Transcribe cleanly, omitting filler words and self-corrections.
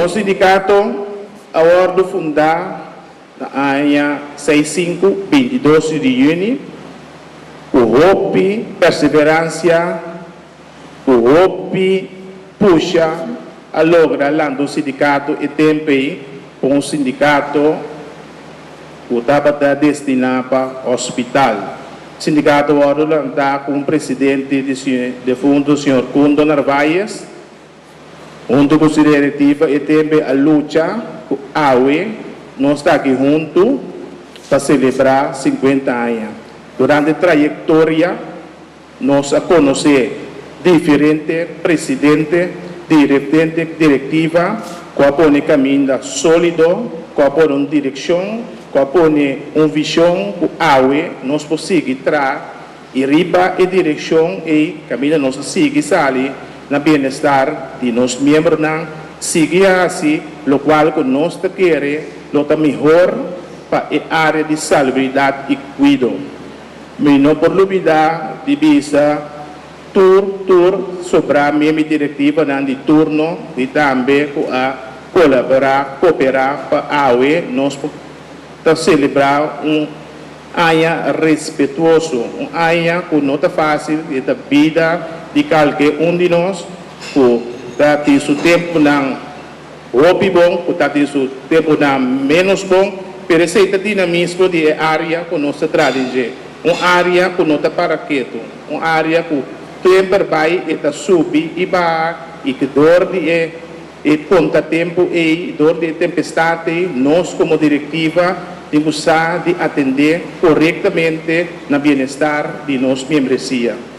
Nos sindikato a wòrdu fundá na aña 65, 22 di yüni, ku hopi perseveransia, ku hopi pusha, a logra lanta un sindikato e tempu ei, un sindikato ku tabata destiná pa hospital. Sindikato a wòrdu lantá ku un presidente di defuntu señor Cundo Narvaez, huntu ku su direktiva e tempu a lucha ku awe nos ta aki huntu pa selebrá 50 aña. Durante trayektoria nos a konosé diferente presidente, diferente direktiva ku a pone kaminda sólido, ku a pone un direkshon, ku a pone un vishon ku awe nos por sigui traha i riba e direkshon ei kaminda nos a sigui sali na bienestar di nos miembronan, sigui hasi lokual ku nos ta kere lo ta mihó pa e área di salubridat i kuido. Mi no por lubidá di bisa tur sobrá miembro direktivanan di turno i tambe ku a kolaborá, kooperá pa awe nos ta selebrá un aña respetuoso, un aña ku no ta fásil, e ta bida di kualke un di nos, ku ta tin su tempunan hopi bon, ku ta tin su tempunan ménos bon, pero esei ta dinamismo di e área ku nos ta traha. Un área ku no ta para ketu, un área ku semper bai e ta subi i baha i ku dor di e kontratempu i dor di tempestat, nos komo direktiva tin ku sa di atendé korektamente na bienestar di nos membresia.